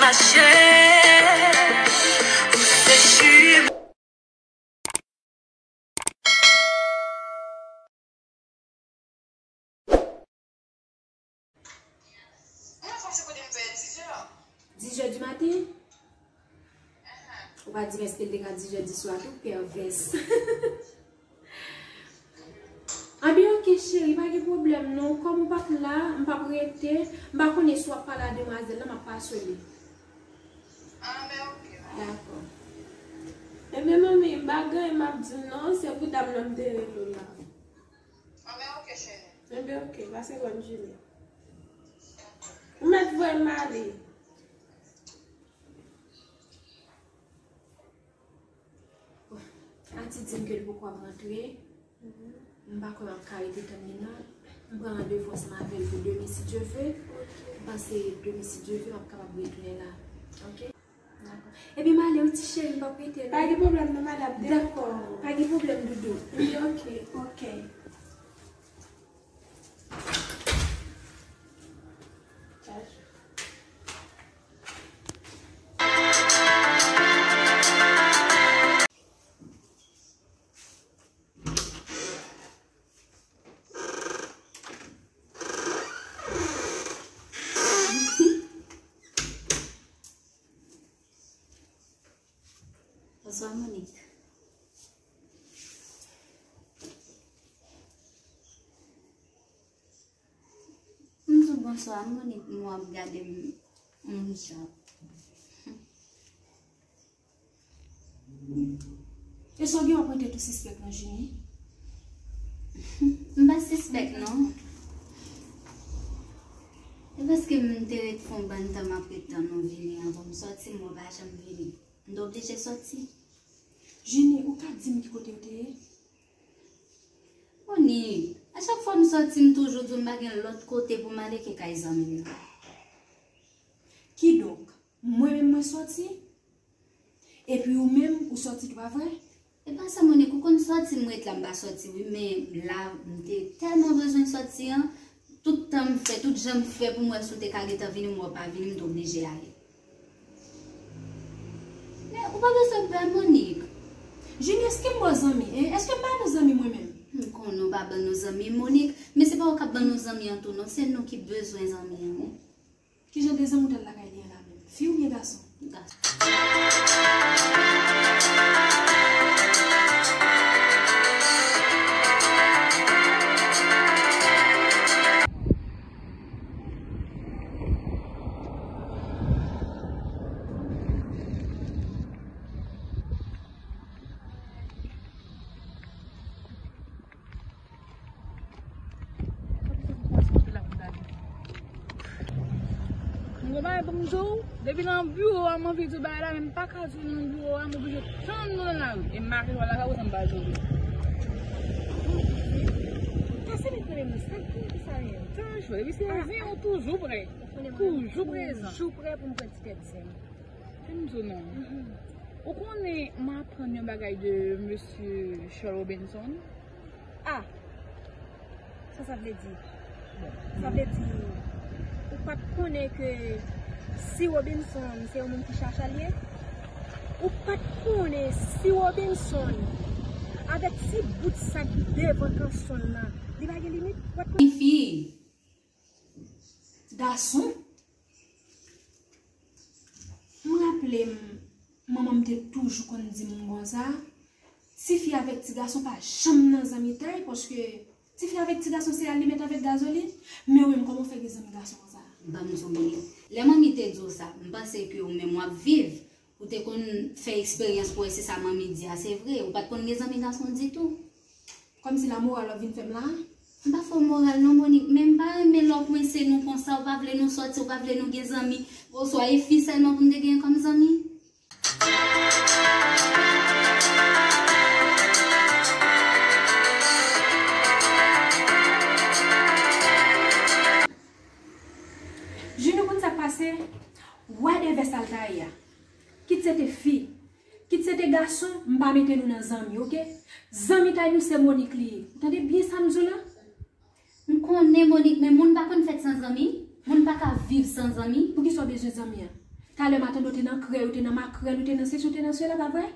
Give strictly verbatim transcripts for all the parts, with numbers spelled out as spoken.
Mache, ou se chim. Mwen fòse kote m fè dizè. Dizè di maten? Ou pa di m èske l te ka dizè di swa tou, pèvès. Anben, oke, cheri, pa gen pwoblèm non. Kòm ou pa t la, m p ap rete. M pa konnen si w ap pale a demwazèl la, m ap pase li. Anben, oke. Dakò. Ebyen, manmi, m pa gen anyen m ap di w non, se pou dam nan m te rele w la. Anben, oke, cheri. Ebyen, oke, pase bòn jounen. Ou mèt voye m ale. Bon, Ati di m ke l poko ap rantre. M pa kwè m ap ka rete tann li non. M pran randevou ansanm avè l pou demen si Dye ve. M panse demen si Dye ve, m ap kapab retounen la. Oke? Dakò. Ebyen, m ale wi, ti cheri, m p ap rete non. Pa gen pwoblèm non, madanm. Dakò. Pa gen pwoblèm, doudou. Wi, oke. Oke. Bonswa, Monique. M di w bonswa, Monique, m wè w ap gade m yon jan. E sa w gen w ap rete tou sispèk nan Junie? M pa sispèk non. E paske m te ret fè yon bann tan m ap ret tann ou vini anvan m sòti, m wè w pa janm vini. M te oblije sòti. Junie, ou ka di m ki kote w te ye? Monique, a chak fwa m sòti, m toujou di w m pa gen lòt kote pou m ale ke kay zanmi m nan. Kidonk, mwen menm mwen sòti, epi ou menm ou sòti tou, pa vre? E pa sa, Monique, ou konn sòti m ret la, m pa sòti wi, men la, m te tèlman bezwen sòti an, tout tan m fè, tout jan m fè pou m wè si w te ka gentan vini, m wè w pa vini, m te oblije ale. Men ou pa bezwen pè, Monique. Junie, èske m ba w zanmi, en? Èske m ba nou zanmi mwen menm? M konnen w pa ban nou zanmi, Monique, men se pa w k ap ban nou zanmi an tou non, se nou ki bezwen zanmi an, wi. Kijan de zanmi w t al lakay li an la menm? Fi oubyen gason? Gason. M gon bagay pou m di w, depi nan biwo a, m anvi di w bagay la, men m pa ka di w nan biwo a, m oblije tann nou nan lari. E m pa ka lakay ou san m pa jere. Kase met premye m nan, sa ki sa ye? Tanjou, depi se zen, ou toujou prè. Toujou prezan. Toujou prè pou m pran ti pèt zen. Fè m di w non. Ou konnen m aprann yon bagay de mesye Charles Robinson? Ah! Sa sa vle di? Bon, sa vle di, ou pa t konnen ke si Robinson se yon moun ki chacha l ye? Ou pa t konnen si Robinson, avèk ti bout sa k devan kanson l lan, li pa gen limit? Ou pa t konnen? Fi. Gason? M raple m, manman m te toujou konn di m konsa, tifi avèk ti gason pa janm nan zanmitay, paske tifi avèk ti gason se alimèt avèk gazolin, men ou menm kòman w fè gen zanmi gason konsa? Ban m di w, Monique, lè manmi te di w sa, m panse ke ou menm w ap viv, ou te konn fè eksperyans pou wè si sa manmi di a se vre, ou pa t konn gen zanmi gason ditou. Kòmsi la moral w ap vin fè m la? M pa fè w moral non, Monique, men m pa renmen lè w kwense nou konsa, ou pa vle nou sòti, ou pa vle nou gen zanmi, oswa e fi sèlman pou m te genyen kòm zanmi. Junie, ou konn sa k pase? Whatever sa l ta ye a. Kit se te fi, kit se te gason, m pa mete nou nan zanmi, oke? Zanmitay nou se Monique li ye. Ou tande byen sa m di w la? M konnen, Monique, men moun pa konn fèt san zanmi. Moun pa ka viv san zanmi. Poukisa w bezwen zanmi an? Talè m a tande w te nan krèy, ou te nan makrèl, ou te nan sesi, ou te nan sela, pa vre?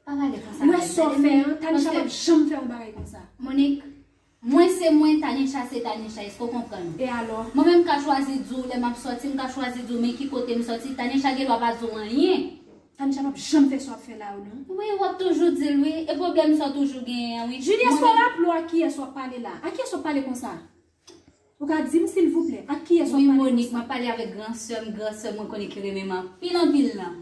Pa pale konsa. M wè sa w fè an, Tanisha p ap janm fè yon bagay konsa. Monique, mwen se mwen, Tanisha se Tanisha, èske w konprann? E alò? Mwen menm m ka chwazi di w lè m ap sòti, m ka chwazi di w men ki kote m sòti, Tanisha gen dwa pa di w anyen. Tanisha p ap janm fè sa w ap fè la yo non. Wi, w ap toujou di l wi, e pwoblèm sa w toujou genyen an wi. Julie, èske w raple w ak kiyès w ap pale la? Ak kiyès w ap pale konsa? Ou ka di m silvouplè, ak kiyès w ap pale konsa? Wi, Monique, m ap pale avèk gran sè m, gran sè mwen konnen ki renmen m anpil anpil lan.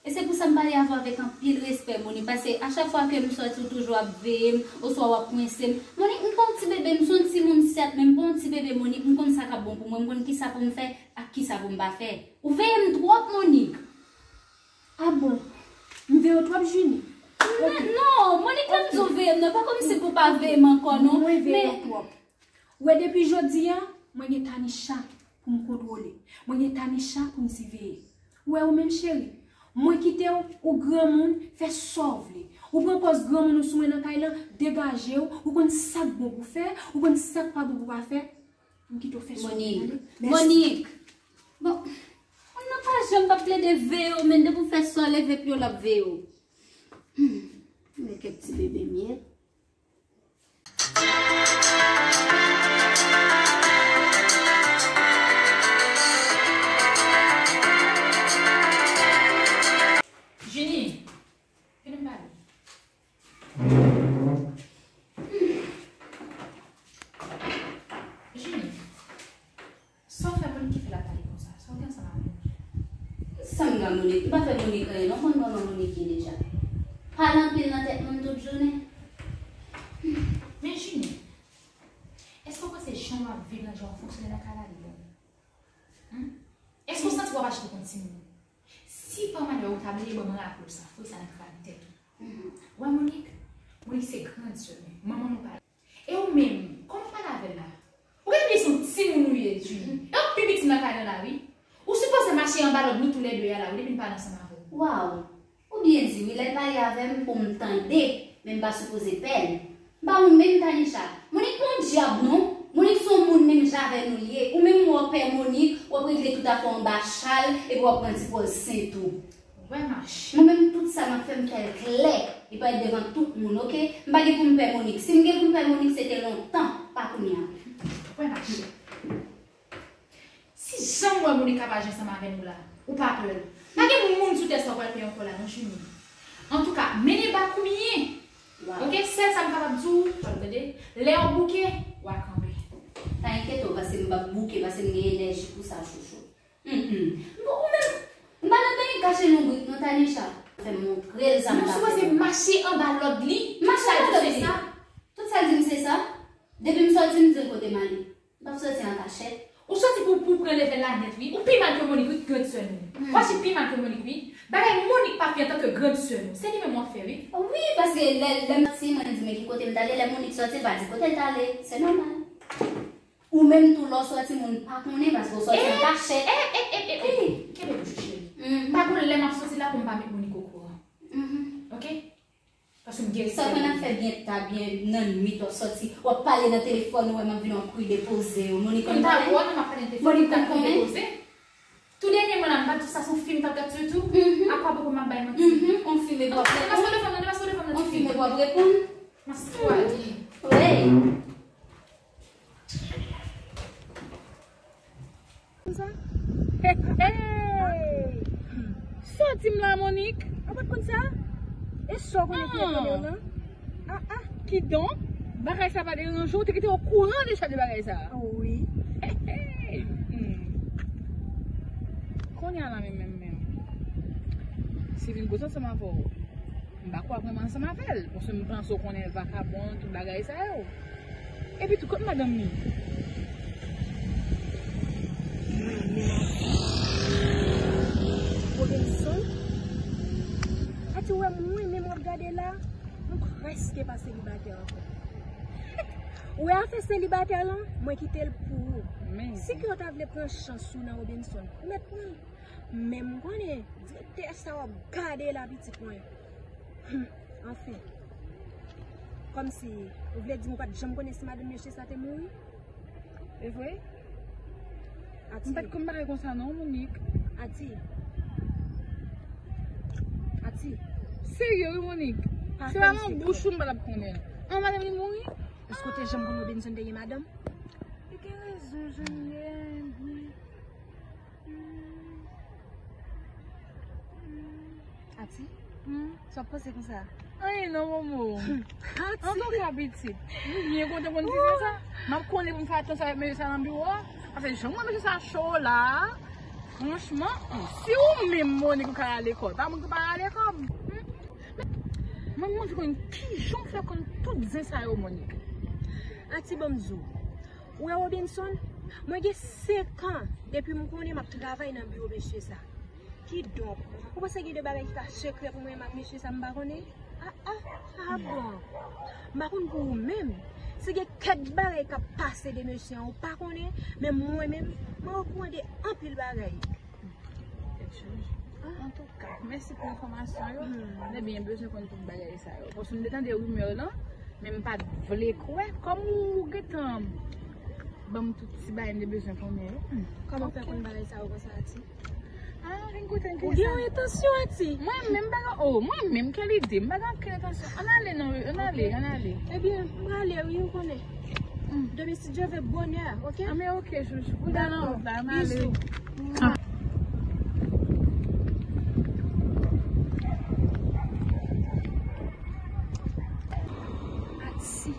E se pou sa m pale avè w avèk anpil respè, Monique, paske a chak fwa ke m sòti, ou toujou ap veye m, oswa w ap kwense m. Monique, m pa yon ti bebe, m se yon timoun sèt, men m pa yon ti bebe, Monique, m konn sa k ap bon pou mwen, m konn kisa pou m fè ak kisa pou m pa fè. Ou veye m twòp, Monique. A bon? M veye w twòp, Junie? Non, Monique, lè m di w veye m nan, pa kòmsi pou w pa veye m ankò non. Mwen veye w twòp. Ou wè depi jodi a, mwen gen Tanisha pou m kontwole. Mwen gen Tanisha pou m siveye. Ou wè ou menm cheri, mwen kite w, ou granmoun, fè sa w vle. Ou pran pòz granmoun ou sou mwen nan kay lan, degaje w, ou konn sa k bon pou fè, ou konn sa k pa bon pou pa fè. M kite w fè sa w vle. Monique, Monique. Bon, moun nan pa janm p ap plede veye w, men depi w fè sa w leve pye w l ap veye w. Hmm, men kèk ti bebe m ye. Junie, vin m pale. Junie, sa w fè Monique ki fè l ap pale konsa? Sa w gen ansanm avè l? Sa m gen ak Monique? M pa fè Monique anyen non, mwen konn kòman Monique ye deja. Pale anpil nan tèt moun tout jounen. Men Junie, èske w panse jan w ap viv la, jan w fonksyone nan kay la, li bon? Hmm? Èske w santi w ap achte kont timoun? Si pa malè ou ta bliye ban m raple w sa, fouye sa nan krak tèt ou. Ou wè Monique? Monique se grann sè mwen. Manman nou pa la. E ou menm, kòman w pale avè l la? Ou genlè bliye se yon timoun ou ye, Julie. E ou k pi piti nan kay lan la, wi. Ou sipoze mache anba lòd nou toulède a la, wi, depi n pale ansanm avè w. Waw! Ou byen di wi, lè l pale avè m pou m tande, men m pa sipoze pè l. M pa ou menm, Tanisha. Monique pa yon dyab non. Monique se yon moun menm jan avè nou l ye. Ou menm ou wè w pè Monique, w ap regle tout afè w anba chal, epi w ap pran ti pòz sent ou. Wè mache. Mwen menm tout sa m ap fè, m fè l klè. Li parèt devan tout moun, oke? M pa gen pou m pè Monique. Si m gen pou m pè Monique, se te lontan, pa kounye a. Wè mache. Si janm wè Monique ap aji ansanm avè nou la, ou pa pè l. Pa gen moun sou tè sa w pral pè ankò la non, Junie. Antouka, mennen ba kounye. Oke, sèl sa m kapab di w, w ap tande, lè w bouke, w a kanpe. Pa enkyete w, paske m p ap bouke, paske m gen enèji pou sa, chouchou. Mm, mm. Bon, ou menm, m pa nan peyi kache lonbrik non, Tanisha. Fè m montre l sa m ta fè. Nou sipoze mache anba lòd li. Mache anba lòd li. Tout sa l di m se sa. Depi m sòti, m di l kote m ale. M p ap sòti an kachèt. Ou sòti pou, pou pran leve la nèt, wi. Ou pi mal ke Monique, wi, grann sè nou. Franchi pi mal ke Monique, wi. Bagay Monique pa fè antanke grann sè nou. Se li menm w ap fè, wi. Wi, paske lè, lè m sòti, mwen di men ki kote m t ale. Lè Monique sòti, l pa di kote l t ale. Se nòmal. Ou menm tou, lè w sòti, moun pa konnen paske w sòti an kachèt. Eh, eh, eh, eh, eh. Kenbe bouch ou, cheri. Pa gon lè m ap sòti la pou m pa met Monique okouran. Oke? Paske m gen respè. Sa w konn ap fè byen ta, byen nan nwit, w ap sòti, w ap pale nan telefòn, ou wè m ap vin, w ap kriye depoze yo. Monique konn kòman? M ta wè w, non, m ap pale nan telefòn, m ta kriye depoze. Tou dènyèman la, m pa t di w sa, se yon fim m t ap gad sitou. A kwa bon pou m ap bay manti? On fim epi w ap reponn. On fim epi w ap reponn. Mas kwa li. Wi. Konsa? Hey! Sa w di m la, Monique? Ou pa t konn sa? E sa w konnen ki epòk yo nan? Ah, ah. Kidonk, bagay sa pa deranje w, ou te kite okouran deja de bagay sa. Wi. Hey, hey. Hmm. Kounye a la menm, menm, menm. Si vin boz ansanm avè w, m pa kwè w ap renmen ansanm avè l. Paske m panse w konnen vakabon, tout bagay sa yo. Epi tou, kot madanm li? Robinson? Ati, ou wè mwen menm w ap gade la, mwen prèske pa selibatè ankò. Ou wè afè selibatè lan, mwen kite l pou ou. Si ke w ta vle pran chans ou nan Robinson, ou mèt pran l. Men m konnen, direktè sa w ap gade la, pitit mwen. Hum, anfen. Kòmsi, ou vle di m ou pa t janm konnen si madanm mesye sa te mouri? E vre? M pa t konn bagay konsa non, Monique. Ati. Ati. Serye wi, Monique. Se pa nan bouch ou m pa t ap konnen. An, madanm li mouri? Èske w te janm konn Robinson te gen madanm? Li gen rezon, Julienne. Ati? Hmm? Sa w ap panse konsa? Anyen non, Momo. Ati? Antouka, pitit, m byen kontan konn ti sa. M ap konnen pou m fè atansyon avèk mesye sa nan biwo a. Paske jan m wè mesye sa cho la a, franchman, si ou menm, Monique, ou ka rale kò w, pa mwen ki pa rale kò m. Hmm? Mwen, mwen vle konn kijan w fè konn tout zen sa yo, Monique. Ati, ban m di w. Ou wè Robinson, mwen gen senk an depi m konnen m ap travay nan biwo mesye sa. Kidonk, ou panse gen de bagay ki ka sekrè pou mwen menm ak mesye sa m pa konnen? Ah, ah, ah bon. M pa konn pou ou menm. Si gen kèk bagay k ap pase de mesye an ou pa konnen, men mwen menm, mwen okouran de anpil bagay. Kèk chanje. Antouka, mèsi pou enfòmasyon yo. Hmm. Mwen te byen bezwen konn tout bagay sa yo. Paske m te tande rimè lan, men m pa t vle kwè. Kòm ou gentan ban m tout ti bagay m te bezwen konnen yo. Hmm. Kòman w fè konn bagay sa yo konsa, Ati? Ah, vin koute m. Ou gen yon entansyon, Ati? Mwen menm, m pa gen, oh, mwen menm, kèl ide, m pa gen okenn entansyon. Ann ale non, ann ale, ann ale. Ebyen, m prale wi, ou konnen. Hmm. Demen si Dye vle bonè, ok? Ah, men ok, chouchou. Kou dan nan wout la, m ale. Dakò. Bizou. Ah. Ati.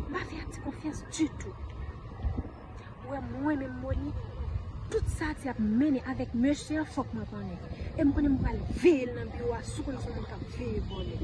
M pa fè Ati konfyans ditou. Ou wè mwen menm, Moni, tout sa Ati ap mennen avèk mesye an, fòk mwen konnen. E m konnen m pral veye l nan biwo a, si w konnen se yon moun k ap veye vòlè.